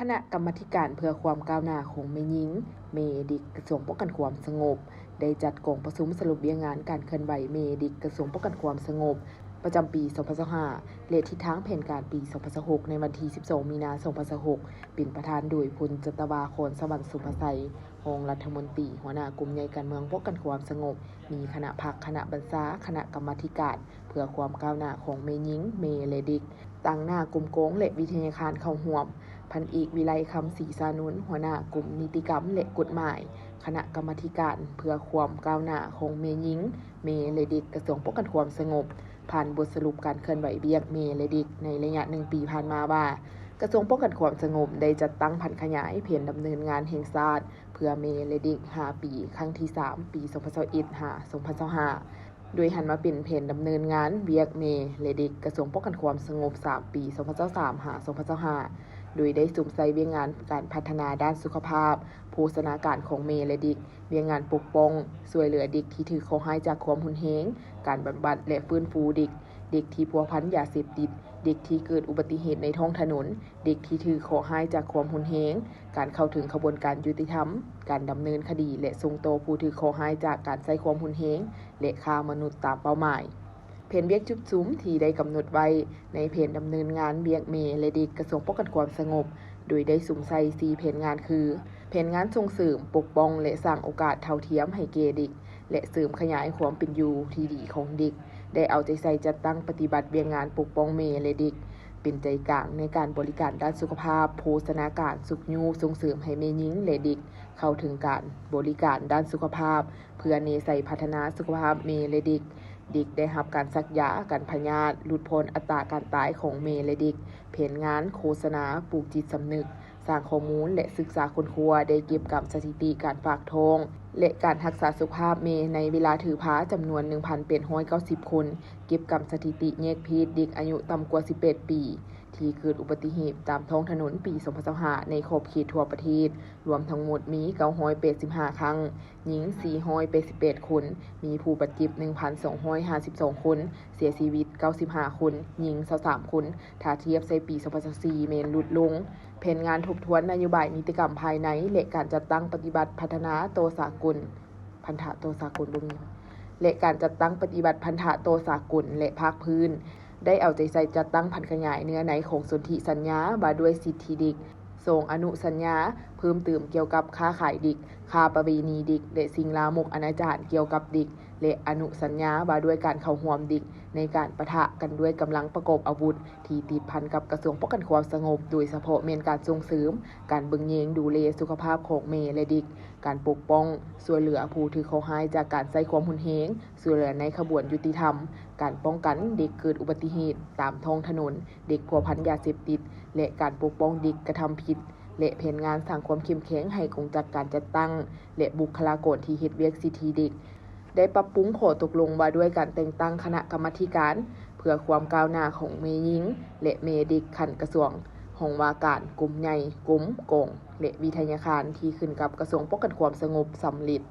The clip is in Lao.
ຄະນະກຳມາທິການເພື່ອຄວາມກ້າວໜ້າຂອງແມ່ຍິງ, ແມ່ເດັກ ກະຊວງປ້ອງກັນຄວາມສະຫງົບ ໄດ້ຈັດກອງປະຊຸມສະຫຼຸບວຽກງານການເຄື່ອນໄຫວແມ່ເດັກ ກະຊວງປ້ອງກັນຄວາມສະຫງົບ ປະຈຳປີສອງພັນຊາວຫ້າ ແລະ ທິດທາງແຜນການປີສອງພັນຊາວຫົກ ໃນວັນທີສິບສອງ ມີນາ ສອງພັນຊາວຫົກ ເປັນປະທານໂດຍ ພົນຈັດຕະວາ ຄອນສະຫວັນ ສຸພາໄຊ ຮອງລັດຖະມົນຕີ ຫົວໜ້າກົມໃຫຍ່ການເມືອງປ້ອງກັນຄວາມສະຫງົບ, ມີຄະນະພັກ, ຄະນະບັນຊາ, ຄະນະກຳມາທິການເພື່ອຄວາມກ້າວໜ້າຂອງແມ່ຍິງ, ແມ່ ແລະ ເດັກ, ຕາງໜ້າກົມກອງ ແລະ ວິທະຍາຄານເຂົ້າຮ່ວມ, ພັນເອກ ວິໄລ ຄຳສີສານຸນ ຫົວໜ້າກົມນິຕິກຳ ແລະ ກົດໝາຍ, ຄະນະກຳມາທິການເພື່ອຄວາມກ້າວໜ້າຂອງແມ່ຍິງ, ແມ່ ແລະ ເດັກ ກະຊວງປ້ອງກັນຄວາມສະຫງົບ, ຜ່ານບົດສະຫຼຸບການເຄື່ອນໄຫວວຽກແມ່ ແລະ ເດັກໃນໄລຍະໜຶ່ງປີຜ່ານມາວ່າ, ກະຊວງປ້ອງກັນຄວາມສະຫງົບໄດ້ຈັດຕັ້ງຜັນຂະຫຍາຍແຜນດຳເນີນງານແຫ່ງຊາດເພື່ອແມ່ ແລະ ເດັກ ຫ້າປີ ຄັ້ງທີສາມ ປີສອງພັນຊາວເອັດ ຫາ ສອງພັນຊາວຫ້າ ໂດຍຫັນມາເປັນແຜນດຳເນີນງານວຽກແມ່ ແລະ ເດັກ ກະຊວງປ້ອງກັນຄວາມສະຫງົບ ສາມປີ ສອງພັນຊາວສາມ ຫາ ສອງພັນຊາວຫ້າ ໂດຍໄດ້ສຸມໃສ່ວຽກງານການພັດທະນາດ້ານສຸຂະພາບ ໂພຊະນາການຂອງແມ່ ແລະ ເດັກ, ວຽກງານປົກປ້ອງ, ຊ່ວຍເຫຼືອເດັກທີ່ຖືກເຄາະຮ້າຍຈາກຄວາມຮຸນແຮງ, ການບຳບັດ ແລະ ຟື້ນຟູເດັກ, ເດັກທີ່ພົວພັນຢາເສບຕິດ, ເດັກທີ່ເກີດອຸບັດຕິເຫດໃນທ້ອງຖະໜົນ, ເດັກທີ່ຖືກເຄາະຮ້າຍຈາກຄວາມຮຸນແຮງ, ການເຂົ້າເຖິງຂະບວນການຍຸຕິທຳ, ການດຳເນີນຄະດີ ແລະ ສົ່ງຕໍ່ຜູ້ຖືກເຄາະຮ້າຍຈາກການໃຊ້ຄວາມຮຸນແຮງ ແລະ ຄ້າມະນຸດຕາມເປົ້າໝາຍ. ແຜນວຽກຈຸດສຸມທີ່ໄດ້ກຳນົດໄວ້ໃນແຜນດຳເນີນງານວຽກແມ່ ແລະ ເດັກ ກະຊວງປ້ອງກັນຄວາມສະຫງົບ ໂດຍໄດ້ສຸມໃສ່ສີ່ແຜນງານຄື ແຜນງານສົ່ງເສີມ, ປົກປ້ອງ ແລະ ສ້າງໂອກາດເທົ່າທຽມໃຫ້ແກ່ເດັກ ແລະ ເສີມຂະຫຍາຍຄວາມເປັນຢູ່ທີ່ດີຂອງເດັກ, ໄດ້ເອົາໃຈໃສ່ຈັດຕັ້ງປະຕິບັດວຽກງານປົກປ້ອງແມ່ ແລະ ເດັກ ເປັນໃຈກາງໃນການບໍລິການດ້ານສຸຂະພາບໂພຊະນາການ, ຊຸກຍູ້ສົ່ງເສີມໃຫ້ແມ່ຍິງ ແລະ ເດັກ ເຂົ້າເຖິງການບໍລິການດ້ານສຸຂະພາບ ເພື່ອແນໃສ່ພັດທະນາສຸຂະພາບແມ່ ແລະ ເດັກ. ເດັກໄດ້ຮັບການສັກຢາກັນພະຍາດ, ຫຼຸດຜ່ອນອັດຕາການຕາຍຂອງແມ່ ແລະ ເດັກ, ແຜນງານໂຄສະນາປູກຈິດສຳນຶກ, ສ້າງຂໍ້ມູນ ແລະ ສຶກສາຄົ້ນຄວ້າ, ໄດ້ເກັບກຳສະຖິຕິການຝາກທ້ອງ ແລະ ການຮັກສາສຸຂະພາບແມ່ໃນເວລາຖືພາຈຳນວນໜຶ່ງພັນແປດຮ້ອຍເກົ້າສິບຄົນ, ເກັບກຳສະຖິຕິແຍກເພດເດັກອາຍຸຕ່ຳກວ່າສິບແປດປີ ທີ່ເກີດອຸບັດຕິເຫດຕາມທ້ອງຖະໜົນປີສອງພັນຊາວຫ້າ ໃນຂອບເຂດທົ່ວປະເທດ ລວມທັງໝົດມີເກົ້າຮ້ອຍແປດສິບຫ້າຄັ້ງ, ຍິງສີ່ຮ້ອຍແປດສິບແປດຄົນ, ມີຜູ້ບາດເຈັບໜຶ່ງພັນສອງຮ້ອຍຫ້າສິບສອງຄົນ, ເສຍຊີວິດເກົ້າສິບຫ້າຄົນ, ຍິງຊາວສາມຄົນ, ຖ້າທຽບໃສ່ປີສອງພັນຊາວສີ່ແມ່ນຫຼຸດລົງ. ແຜນງານທົບທວນນະໂຍບາຍນິຕິກຳພາຍໃນ ແລະ ການຈັດຕັ້ງປະຕິບັດພັດທະນາຕໍ່ສາກົນ ພັນທະຕໍ່ສາກົນບໍ່ມີ ແລະ ການຈັດຕັ້ງປະຕິບັດພັນທະຕໍ່ສາກົນ ແລະ ພາກພື້ນ ໄດ້ເອົາໃຈໃສ່ຈັດຕັ້ງຜັນຂະຫຍາຍເນື້ອໃນຂອງສົນທິສັນຍາວ່າດ້ວຍສິດທິເດັກ, ສອງອະນຸສັນຍາເພີ່ມເຕີມກ່ຽວກັບຄ້າຂາຍເດັກ, ຄ້າປະເວນີເດັກ ແລະ ສິ່ງລາມົກອະນາຈານກ່ຽວກັບເດັກ ແລະ ອະນຸສັນຍາວ່າດ້ວຍການເຂົ້າຮ່ວມເດັກໃນການປະທະກັນດ້ວຍກຳລັງປະກອບອາວຸດທີ່ຕິດພັນກັບກະຊວງປ້ອງກັນຄວາມສະຫງົບ, ໂດຍສະເພາະແມ່ນການສົ່ງເສີມການເບິ່ງແຍງດູແລສຸຂະພາບຂອງແມ່ ແລະ ເດັກ, ການປົກປ້ອງ, ຊ່ວຍເຫຼືອຜູ້ຖືກເຄາະຮ້າຍຈາກການໃຊ້ຄວາມຮຸນແຮງ, ຊ່ວຍເຫຼືອໃນຂະບວນຍຸຕິທຳ, ການປ້ອງກັນເດັກເກີດອຸບັດຕິເຫດຕາມທ້ອງຖະໜົນ, ເດັກພົວພັນຢາເສບຕິດ ແລະ ການປົກປ້ອງເດັກກະທຳຜິດ ແລະ ແຜນງານສ້າງຄວາມເຂັ້ມແຂງໃຫ້ກົງຈັກການຈັດຕັ້ງ ແລະ ບຸກຄະລາກອນທີ່ເຮັດວຽກສິດທິເດັກ. ໄດ້ປັບປຸງຂໍ້ຕົກລົງວ່າດ້ວຍການແຕ່ງຕັ້ງຄະນະກຳມາທິການເພື່ອຄວາມກ້າວໜ້າຂອງແມ່ຍິງ ແລະ ແມ່ເດັກຂັ້ນກະຊວງ, ຫ້ອງວ່າການ, ກົມໃຫຍ່, ກົມ, ກອງ ແລະ ວິທະຍາຄານທີ່ຂຶ້ນກັບກະຊວງປ້ອງກັນຄວາມສະຫງົບສຳເລັດ.